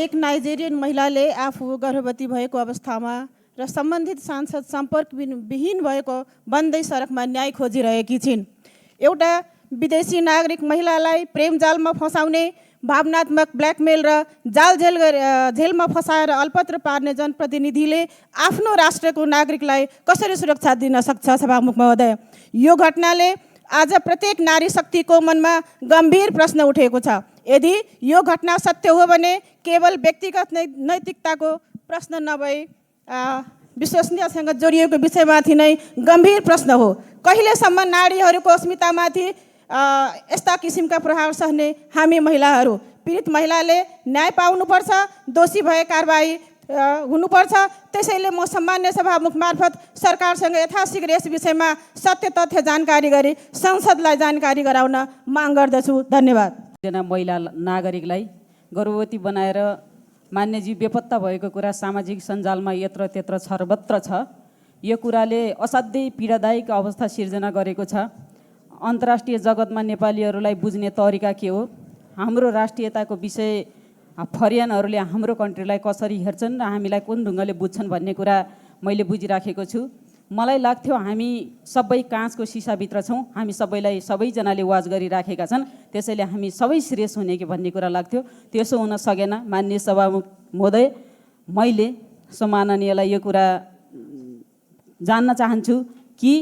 एक नाइजेरियन महिलाले आफू गर्भवती भएको अवस्थामा र सम्बन्धित सांसद सम्पर्क विहीन भएको बन्दै सडकमा न्याय खोजिरहेकी छिन्। एउटा विदेशी नागरिक महिलालाई प्रेमजालमा फसाउने, भावनात्मक ब्ल्याकमेल र जेलमा फसाएर अल्पत्र पार्ने जनप्रतिनिधिले आफ्नो राष्ट्रको नागरिकलाई कसरी सुरक्षा दिन सक्छ? सभामुख महोदय, यो घटनाले आज प्रत्येक नारी शक्तिको मनमा गम्भीर प्रश्न उठेको छ। यदि यो घटना सत्य हो भने केवल व्यक्तिगत नैतिकताको प्रश्न नभई विश्वसनीयतासँग जोडिएको विषयमाथि नै गम्भीर प्रश्न हो। कहिलेसम्म नारीहरूको अस्मितामाथि यस्ता किसिमका प्रहार सहने हामी महिलाहरू? पीडित महिलाले न्याय पाउनुपर्छ, दोषी भए कारबाही हुनुपर्छ। त्यसैले म सम्मान्य सभामुख मार्फत सरकारसँग यथाशीघ्र यस विषयमा सत्य तथ्य जानकारी गरी संसदलाई जानकारी गराउन माग गर्दछु। धन्यवाद। जना महिला नागरिकलाई गर्भवती बनाएर मान्यजी बेपत्ता भएको कुरा सामाजिक सञ्जालमा यत्र त्यत्र सर्वत्र छ। यो कुराले असाध्यै पीडादायक अवस्था सिर्जना गरेको छ। अन्तर्राष्ट्रिय जगतमा नेपालीहरूलाई बुझ्ने तरिका के हो, हाम्रो राष्ट्रियताको विषय फरियानहरूले हाम्रो कन्ट्रीलाई कसरी हेर्छन् र हामीलाई कुन ढङ्गले बुझ्छन् भन्ने कुरा मैले बुझिराखेको छु। मलाई लाग्थ्यो हामी सबै काँचको सिसाभित्र छौँ, हामी सबैजनाले वाच गरिराखेका छन्, त्यसैले हामी सबै सिरियस हुने कि भन्ने कुरा लाग्थ्यो। त्यसो हुन सकेन। माननीय सभामुख महोदय, मैले सम्माननीयलाई यो कुरा जान्न चाहन्छु कि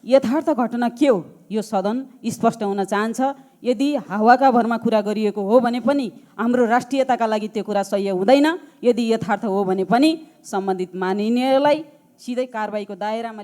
यथार्थ घटना के हो, यो सदन स्पष्ट हुन चाहन्छ। यदि हावाका भरमा कुरा गरिएको हो भने पनि हाम्रो राष्ट्रियताका लागि त्यो कुरा सह्य हुँदैन। यदि यथार्थ हो भने पनि सम्बन्धित माननीयलाई सिधै कारबाहीको दायरामा